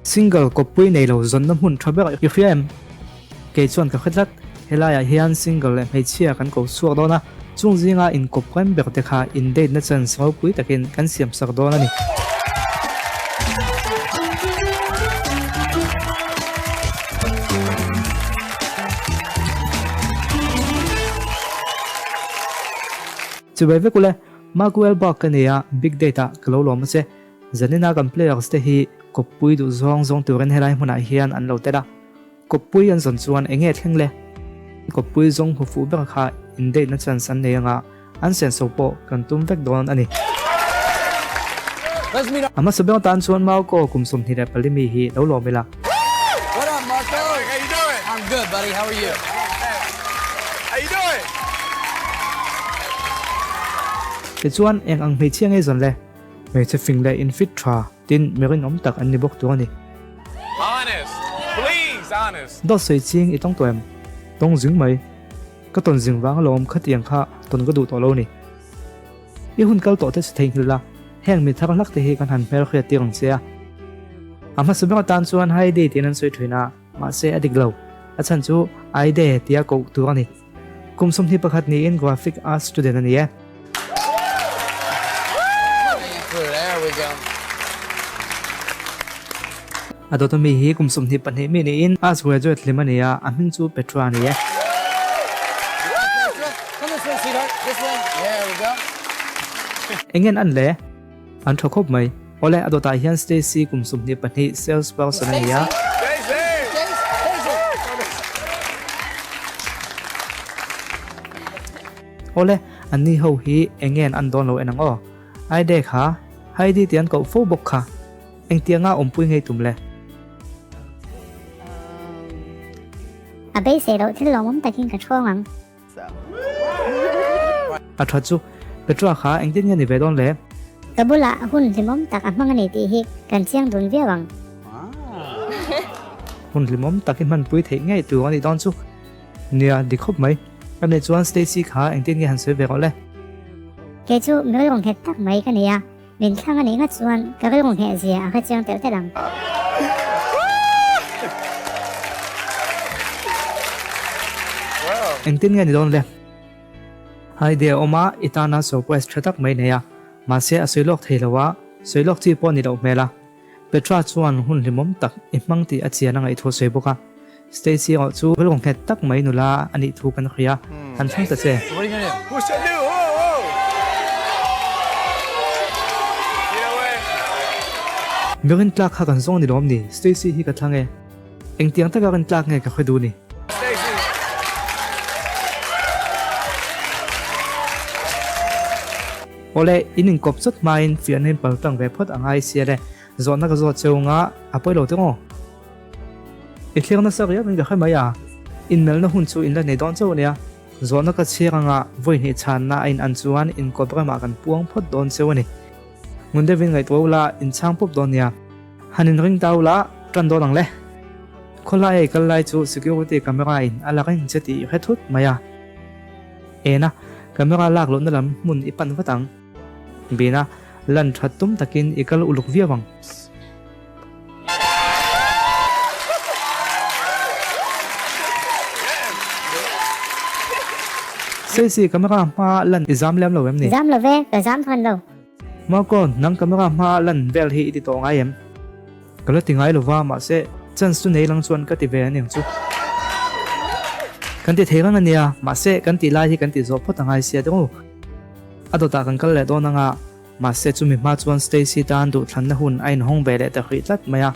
Single kawppui nei lo zawnna hmun tha ber i hria em? Kei chuan ka hre tlat, helaiah hian single leh hmeichhia kan ko chhuak dawn a, chung zinga inkawp rem ber te kha in date na chance ropui takin kan siam sak dawn a ni. Chibai vek ule, Mark Wahlberg ka nei a, big date ah ka lo lawm a che. Zanina kan players te hi kawppui duh zawng zawng turin helai hmunah hian an lo tel a, kawppui an zawn chuan eng nge thleng le? Kawppui zawng hmu fuh ber kha in date na chance an nei anga an senso pawh kan tum vek dawn a ni. A hmasa ber tan chuan Marco kum 24 mi hi lo lawm ila. Tichuan eng ang hmeichhia ngei zawn le? Hmeichhe fing leh infit tha, tin mi rinawm tak an ni bawk tur a ni. Dawt sawi ching i tawng tawh em? Tawng zing mai. Ka tawn zing vang alawm khatiang kha tawn ka duh tawh lo ni. I hun kal tawh te chu theihnghilh la, heng mi thar hlak te hi kan han hmelhriat tir ang che a. A hmasa ber atan chuan Heidi tiin an sawi thin a, mahse a dik lo. A chhan chu Aide tia koh tur a ni. Kum 21 niin Graphic Arts student a ni e. A dawta mi hi kum 22 mi niin Arts graduate hlim a ni a, a hming chu Petra a ni e. Engen an le? An tha khawp mai. Awle, a dawtah hian Stacy kum 22 sales person a ni a. Awle, anni ho hi engen an dawn lo en ang aw. Aide kha, Heidi tih an koh fo bawk kha. Engtianga awmpui ngei tum le? A beisei loh thil lawmawm takin ka thawng ang. A tha chu, Petra kha engtin nge ni ve dawn le? Ka bulah hun hlimawm tak a hmang a ni tih hi kan chiang dun viau ang. Hun hlimawm tak i hmanpui theih ngei tur a nih dawn chu. Nia, dik khawp mai. Ka nih chuan Stacy kha engtin nge han sawi ve rawh le? Kei chu mi rilru nghet tak mai ka ni a, min thlang a nih ngat chuan ka rilru ngheh zia a hrechiang telh telh ang. Engtin nge ni dawn le? Idea awm a, i tana surprise tha tak mai nei a, mahse a sawi lawk thei lo a, sawi lawk chi pawh a ni loh hmel a. Petra chuan hun hlimawm tak i hmang tih a chian a ngaihthua sawi bawk a. Stacy erawh chu rilru nghet tak mai nula a nih thu kan hria, han thleng ta che. Mi rintlak kha kan zawng ni lawm ni, Stacy hi ka thlang e. Engtiang taka rintlak nge ka hre duh ni? Awle, in inkawp chawt hmain fiahna in pal tang ve phawt a ngai sia le, zawhna ka zawt cheu nga a pawi lo teng aw. I thlir nasa riau in ka hre mai a, inmelna hun chu in la nei dawn chauh a nia, zawhna ka chhiar anga vawi hnih chhanna a in an chuan inkawp ramah kan puang phawt dawn cheu a ni. Ngun deuhin ngaihtuah ula in chhang pawp dawn nia, han in ring ta ula tan dawn ang le. Khawlai a i kal lai chu security camera in a la reng che tih i hre thut mai a. Ena, camera lak lohna lam hmun i pan vat ang. Bina, lan that tum takin i kal uluk viau ang. Stacy, camera hma lan i zam lem lo em ni? Zam lo ve, ka zam hran lo. Marco, nang camera hma lan vel hi i ti tawh ngai em? Ka la ti ngai lo va, mahse chance chu nei lang chuan ka ti ve aniang chu. Kan ti thei reng ania, mahse kan tih lai hi kan tih zawh phawt a ngai sia deuh u. A dawtah kan kal leh dawn anga, mahse chumi hma chuan Stacy tan duhthlanna hun a inhawng ve leh ta hrih tlat mai a.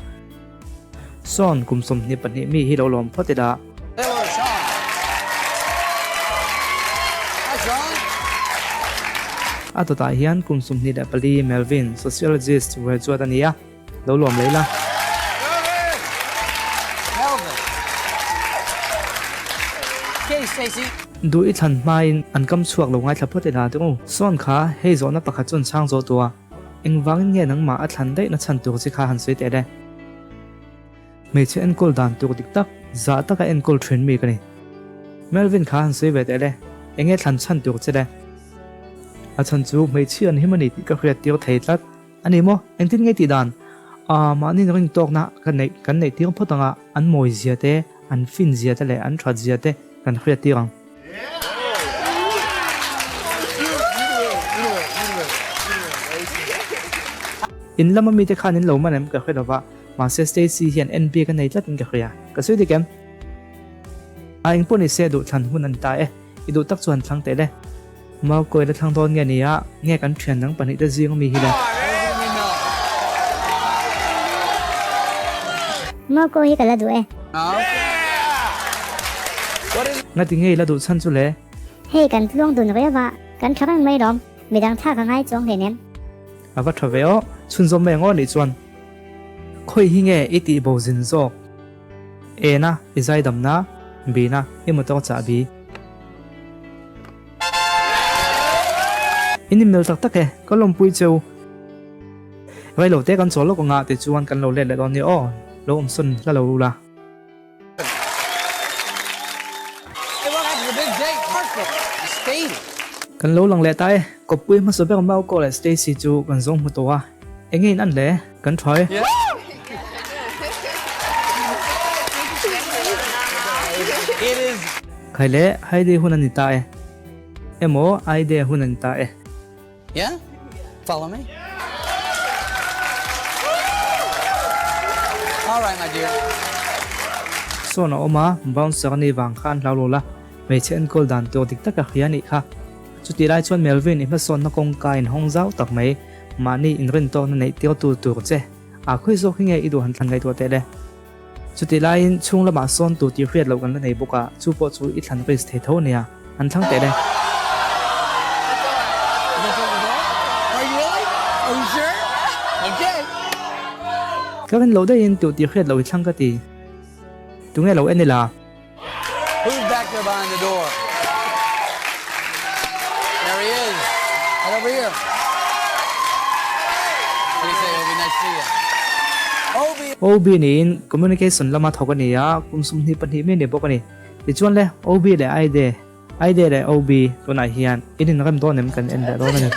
Sawn kum 22 mi hi lo lawm phawt ila. A dawtah hian kum 24 Melvin, sociologist graduate a ni a. Lo lawm leh ila. Duh i thlan hmain an kam chhuak lo ngaithla phawt ila tih u. Sawn kha hei zawhna pakhat chu an chhang zawh tu a, engvangin nge nangmah a thlan daihna chhan tur chi kha han sawi teh le. Hmeichhe enkawl dan tur dik tak, zah taka enkawl thin mi ka ni. Melvin kha han sawi ve teh le, enge thlan chhan tur che le. A chhan chu hmeichhia an him a ni tih ka hriat tir thei tlat. A ni maw? Engtin nge tih dan? Aa, mahni ring tawkna ka neih kan neih tir phawt anga an mawi zia te, an fin zia te leh an that zia te kan hriat tir ang. In lama mite khan in lo man em ka hre lova, mahse Stacy hian en bik a nei tlat in ka hria. Ka sawi dik em? A eng pawh ni se duh thlan hun a ni ta e, i duh tak chuan thlang teh le. Mau kawi la thlang dawn nge ni a, nge kan thian dang pahnihte zing ami hi le? Mau kawi hi ka la duh e. Ngati nge i la duh chhan chu le? Hei kan tluang dun riau a, kan tha reng mai lawm, midang tha ka ngai chuang hleinem. A va tha ve aw, chhunzawm mai ang aw nih chuan. Khawi hi nge i tih bo zin zawk? Ena, i zaidamna, Bina, i motor chahbi. In inmel tak tak e, ka lawmpui cheu. Reilo te kan chawl lawk anga tichuan kan lo let leh dawn nia aw, lo awm sawn hla lo ula. Kan lo lang leh ta e, kawppui hmasa ber Marco leh Stacy chu kan zawng hmu tawh a, enge in an le? Kan tha e. Khai le, Heidi hun a ni ta e. Emaw, Aide hun a ni ta e. Sawn a awm a, bouncer a nih vang kha an hlau lo la, hmeichhe enkawl dan tur dik taka hria a nih kha. Chutih lai chuan Melvin i hmasawnna kawngka inhawng zau tak mai. Mahni inrintawkna neih tir tur tur che a khawi zawk hi nge i duh han thlan ngaihtuah teh le? Chutih laiin chhung lamah sawn tur tih hriat loh kan la nei bawk a, chu pawh chu i thlan risk thei tho a nia, han thlang teh le. Ka rin loh daihin tur tih hriat loh i thlang ka ti. Tunge lo en ila? Who's back there behind the door? There he is. Right over here. What do you say, Obi? Nice to see you. Obi. Obi niin communication lama thawk a ni a, kum 22 mi a ni bawk a ni. Tichuan le, Obi leh Aide, Aide leh Obi tunah hian in inrem dawn em kan en leh dawn a ni.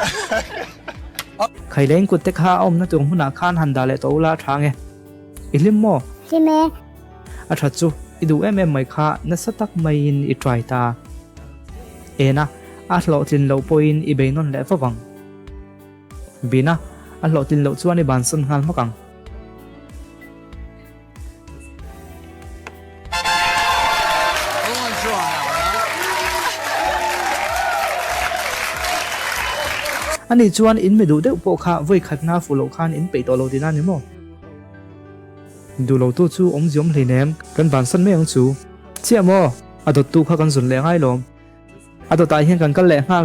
Khaileng kut te kha a awmna tur hmunah khan han dah leh tawh ula a tha ang e. I hlim maw? Hlim e. A that chu i duh em em mai kha nasa tak maiin i try ta. Ena, a hlawhtlin loh pawhin i bei nawn leh fo vang. Bina, a hlawhtlin loh chuan i bansan nghal hmak ang. Ani chuan in mi duh deuh pawh kha vawi khatna fuh loh khan in peih tawh lo tihna a ni maw? Duh lo tu chu awmzi awm hleinem, kan bansan mai ang chu. Chiah maw? A dawttu kha kan zun leh ngai lawm. A dawtah hian kan kal leh nghal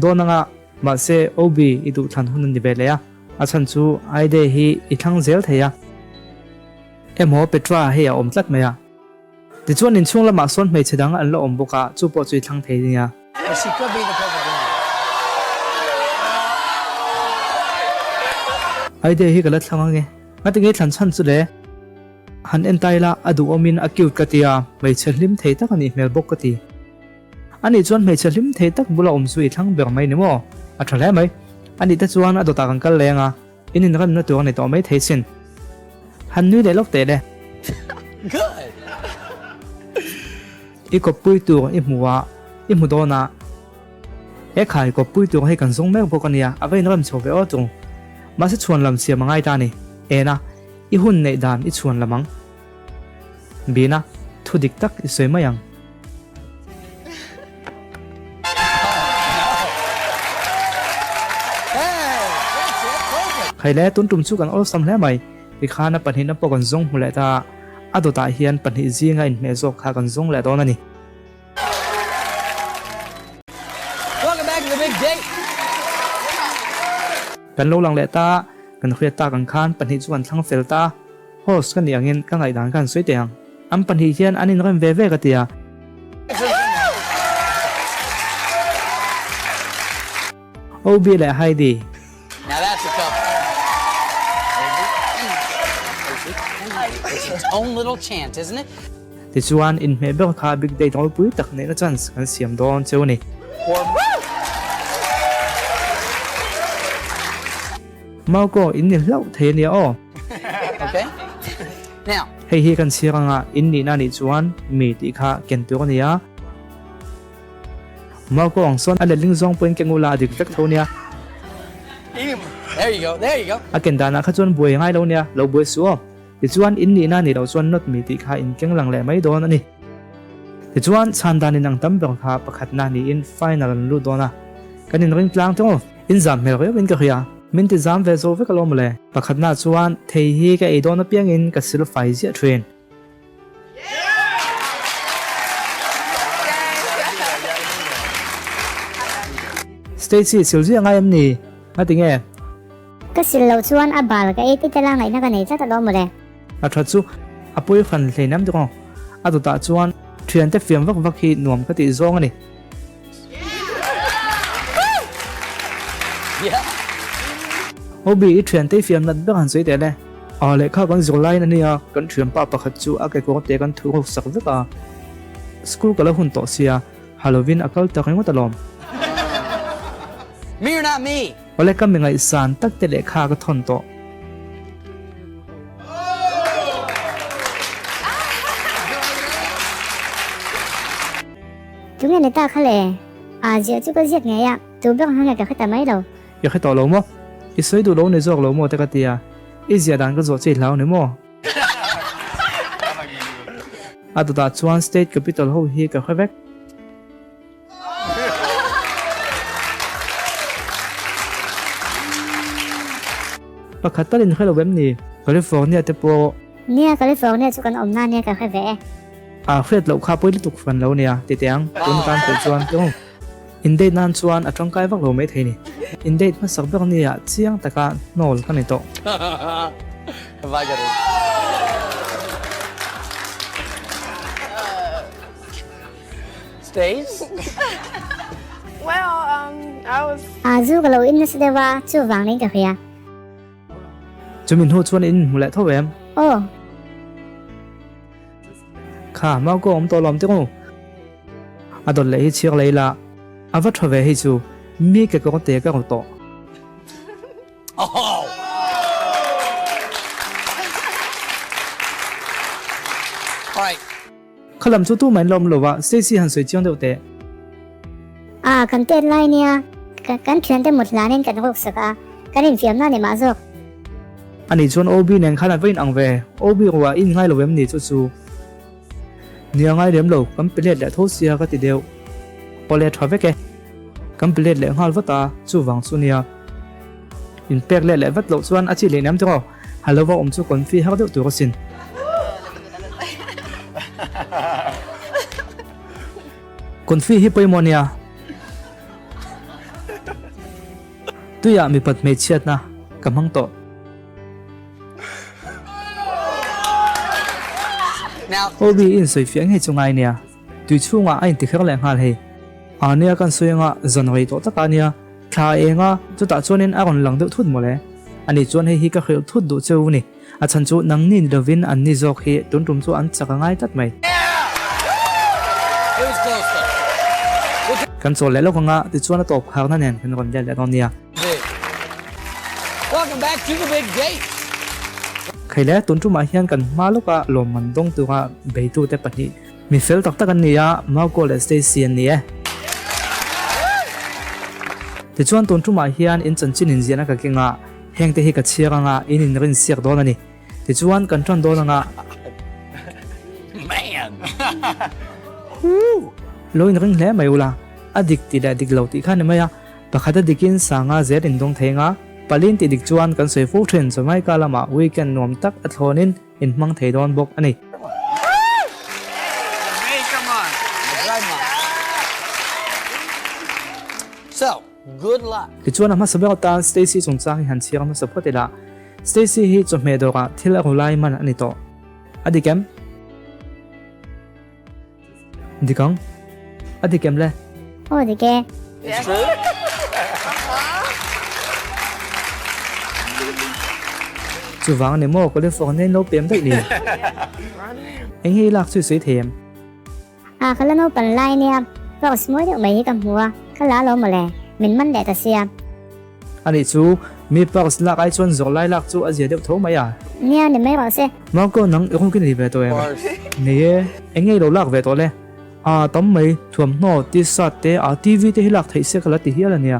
dawn anga, mahse Obi i duh thlan hun a ni ve leh a, a chhan chu Aide hi i thlang zel thei a. Emaw Petra hei a awm tlat mai a. Tichuan inchhung lamah sawn hmeichhe dang an la awm bawk a, chu pawh chu i thlang thei nia. Aide hi ka la thlang ange. Ngatinge thlan chhan chu le? Han en ta ila a duhawmin a cute ka ti a, hmeichhe hlim thei tak a nih hmel bawk ka ti. Anih chuan hmeichhe hlim thei tak bula awm chu i thlang ber mai ni maw? A tha hle mai. Anih te chuan a dawtah kan kal leng a, in inremna tur a ni tawh mai thei sin. Han nui leh lawk teh le. I kawppui tur i hmu a, i hmu dawn a. He khai kawppui tur hei kan zawng mek bawk a nia, a va inrem chho ve aw tung. Mahse chhuan lam siam a ngai ta a ni. Ena, i hun neih dan i chhuan lam ang. Bina, thu dik tak i sawi mai ang. Khai le, tun tum chu kan awlsam hle mai. Tikhan a pahnihna pawh kan zawng hmu leh ta a, a dawtah hian pahnih zinga inhmeh zawk kha kan zawng leh dawn a ni. Kan lo lang leh ta, kan hriat tak ang khan pahnih chu kan thlang fel ta. Host ka nih angin ka ngaihdan kha an sawi teh ang. An pahnih hian an inrem ve ve ka ti a. Obi leh Heidi. Tichuan, inhmeh ber kha big date ropui tak neihna chance kan siam dawn cheu a ni. Marco, in ni hlauh thei a nia aw. Okay? Now. Hei hi kan chhiar anga in nihna nih chuan mi tih kha ken tur a ni a. Marco ang sawn a letling zawng pawhin keng ula a dik vek tho nia. There you go, there you go. A ken danah kha chuan buai a ngai lo nia, lo buai suh aw. Tichuan in nihna nih loh chuan not mi tih kha in keng lang leh mai dawn a ni. Tichuan chhan dan in ang tam ber kha pakhatna niin final an lut dawn a. Kan inring tlang tawng aw. In zam hmel riau in ka hria. Min ti zam ve zo vek alawm mawle. Pakhatna chuan thei hi ka ei dawn apiangin ka sil fai ziah thin. Stacy, sil ziah ngai em ni? Nga ti nge? Ka sil loh chuan a bal ka ei titela ngaihna ka nei tlat alawm mawle. A tha chu a pawi fan hlei nam deuh ang. A dawtah chuan thiante fiam vak vak hi nuam ka tih zawng a ni. Obi, i thiante i fiam nat ber han sawi teh le. A lehkha kan zir laiin a nia, kan thianpa pakhat chu a kekawr te kan thu ruk sak vek a. School ka lo hun tawh sia, ha lovin a kal ta ringawt alawm. Me or not me? Awle ka mi ngaihsan tak te lehkha ka thawn tawh. Tunge ni ta kha le? Aa ziah chu ka ziak ngei a, tu ber hmang nge ka hre ta mai lo. I hre tawh lo maw? I sawi duh lo ni zawk lo maw te ka ti a, i ziah dan ka zawh che i hlau ni maw? A dawtah chuan state capital ho hi ka hre vek. Pakhat tal in hre lo em ni? California te pawh. Nia, California chu kan awmna nia ka hre ve e. A hriat loh kha pawi lutuk fan lo nia, ti teh ang, tun tan pawh chuan tlawng. In date nan chuan a tangkai vak lo mai thei ni. In date hmasak ber nia chiang taka hnawl ka ni tawh. Stace? Well, um, I was. A zu ka lo in nasa deuh a, chuvang niin ka hria. Chumi hnu chuan in inhmu leh tho em? Aw. Kha, Marco awm tawh lawm tiraw? A dawt leh hi chhiar leh ila, a va tha ve hei chu, mi kekawr te ka rawh tawh. Kha lam chu tumah in la awm lo a, Stacy han sawi chiang deuh teh. A, kan tet lai nia, kan thiante mut hlanin kan ruk sak a, kan infiamna ni mah zawk. Ani chuan OB nen khan an va inang ve, OB ruah i inngai lo em ni chu chu. Nia ngai lem lo, kan pe let leh tho sia ka ti deuh. Awle tha vek e. Kan pe let leh nghal vat a, chuvang chu nia. In pek let leh vat loh chuan a chi leh nem tiraw? Ha lova awm chu confi har deuh tur asin. Confi hi pawimawh nia. Tuiah mipat hmeichhiatna ka hmang tawh. Obi i insawifiah ngei chu ngai nia. Tui chhungah a intikher leh nghal hei. A nia kan sawi anga zan rei tawh takah nia thla a eng a, chutah chuanin a rawn lang deuh thut mawle. Ani chuan hei hi ka hrilh thut duh cheu ni. A chhan chu nangni ni lovin anni zawk hi tun tum chu an chak a ngai tlat mai. Kan chawl leh lawk anga tichuan a tawp kharna nen kan rawn let leh dawn nia. Khaile, tun tumah hian kan hma lawka lawmman dawng tura beitute pahnih mi fel tak tak an ni a, Marco leh Stacy an ni e. Tichuan tun tumah hian in chanchin inziahna ka keng a, hengte hi ka chhiar anga in inrinsiak dawn a ni. Tichuan kan tan dawn anga. Lo inring hle mai ula, a dik tih leh dik lo tih kha ni mai a. Pakhat a dikin sanga zel in dawng thei anga, palin tih dik chuan kan sawi fo thin Jamaica lamah weekend nuam tak a thlawnin in hmang thei dawn bawk a ni. Tichuan a hmasa ber atan Stacy chungchang hi han chhiar hmasa phawt ila, Stacy hi chawhmeh dawrah thil a ru lai man a ni tawh. A dik em? Dik ang. A dik em le? Aw dik e. It's true? Chuvang a ni maw California in lo pem daih ni? Eng hi i lak chu i sawi thei em? A ka la naupan lai nia, rose mawi deuh mai hi ka hmu a, ka la lo mawle, min man leh ta sia. Anih chu, Mi purse lak ai chuan zawh lai lak chu a zia deuh tho mai a. Nia ni mai rawh se. Marco nang i rawng i nei ve tawh em? Nei e. Eng nge i lo lak ve tawh le? Aa tam mai, thuamhnaw, t-shirt te, aa TV te hi lak theih se ka la ti hial a nia.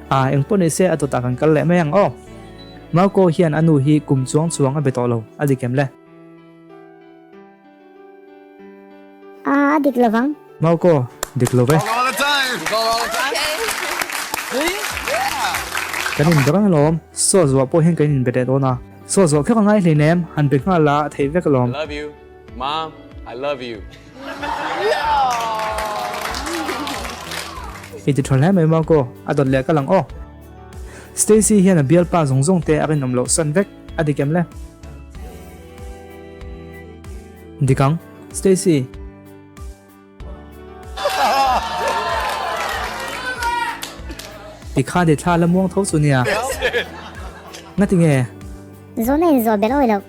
Aa eng pawh ni se a dawtah kan kal leh mai ang aw. Marco hian a nu hi kum chuang chuang a be tawh lo, a dik em le? A a dik lovang. Marco, dik lo ve. Kan inbe reng alawm, saw zuah pawh hian kan inbe leh dawn a. Saw zuah kher a ngai hleinem, han be nghal la a theih vek alawm. I love you, Mom, I love you. I ti tha hle mai Marco, a dawt leh ka lang aw. Stacy hian a bialpa zawng zawng te a rinawm loh san vek, a dik em le? Dik ang, Stacy. Tikhan i thla la muang tho chu nia. Ngati nge? Zawhna in zawh belh awi loh.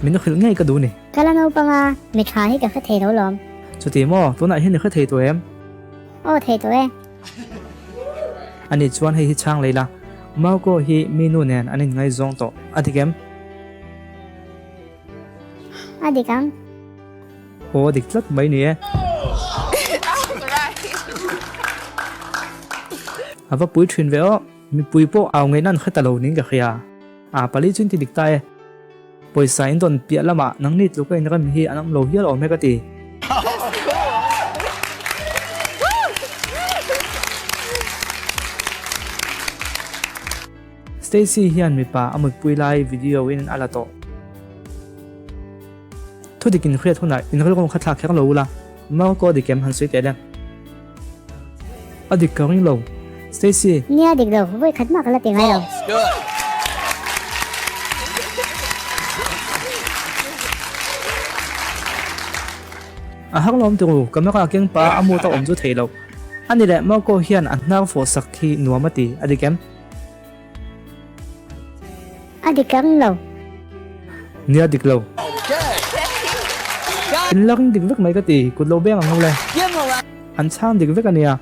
Min hrilh ngei ka duh ni. Ka la naupang a, mi tha hi ka hre thei lo lawm. Chuti maw, tunah hian i hre thei tawh em? Aw thei tawh e. Ani chuan hei hi chhang lei la, Marco hi mi nu nen an inngaizawng tawh, a dik em? A dik ang. Aw a dik tlat mai ni e. A va pui thin ve aw, mipui pawh au ngei nan hre ta lo niin ka hria. A pali chu in ti dik ta e. Pawisa in dawn piah lamah nangni tluka in rem hi an awm lo hial awm e ka ti. Stacy hian mipa a mutpui lai video in a la tawh. Thudik in hriat hunah in rilru kha thlak kher lo ula, Marco dik em han sawi teh le. A dik ka ring lo, Stacy. Nia dik lo, vawi khat mah ka la ti ngai lo. A har lawm turu, camera keng pa a mut a awm chu thei lo. Ani leh Marco hian a hnar fawh sak khi nuam a ti, a dik em? A dik ka ring lo. Nia dik lo. In la ring dik vek mai ka ti, kut lo beng ang ho le. An chhang dik vek a nia.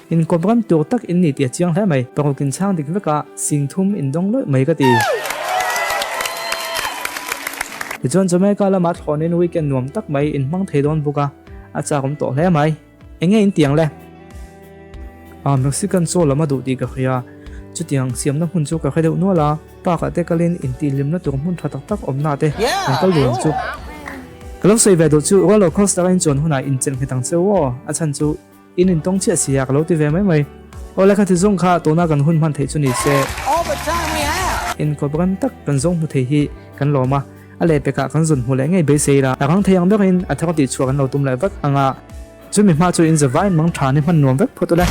Inkawp ram tur tak in ni tih a chiang hle mai. Paruk in chhang dik vek a, sing thum in dawng lawih mai ka ti. Tichuan Jamaica lamah thlawnin weekend nuam tak mai in hmang thei dawn bawk a, a chak awm tawh hle mai. Eng nge in tiang le? Ah, Mexican chaw lam a duh tih ka hria. Chutiang siamna hmun chu ka hre deuh nual a, park ah te kalin intihhlimna tur hmun tha tak tak awmna te kan kal dun ang chu. Ka lo sawi ve duh chu roller coaster a inchuan hunah inchelh nghet ang che u aw, a chhan chu In intawng chiah si a ka lo ti ve mai mai. Aw le kha ti zawng kha tuna kan hun hman theih chu ni se. Inkawp ram tak kan zawng hmu thei hi kan lawm a, a lehpekah kan zun hmu leh ngei beisei ila a rang thei ang berin a thar tih chhuah kan lo tum leh vat ang a, chumi hma chu in zavaiin mang tha ni hman nuam vek phawt ule.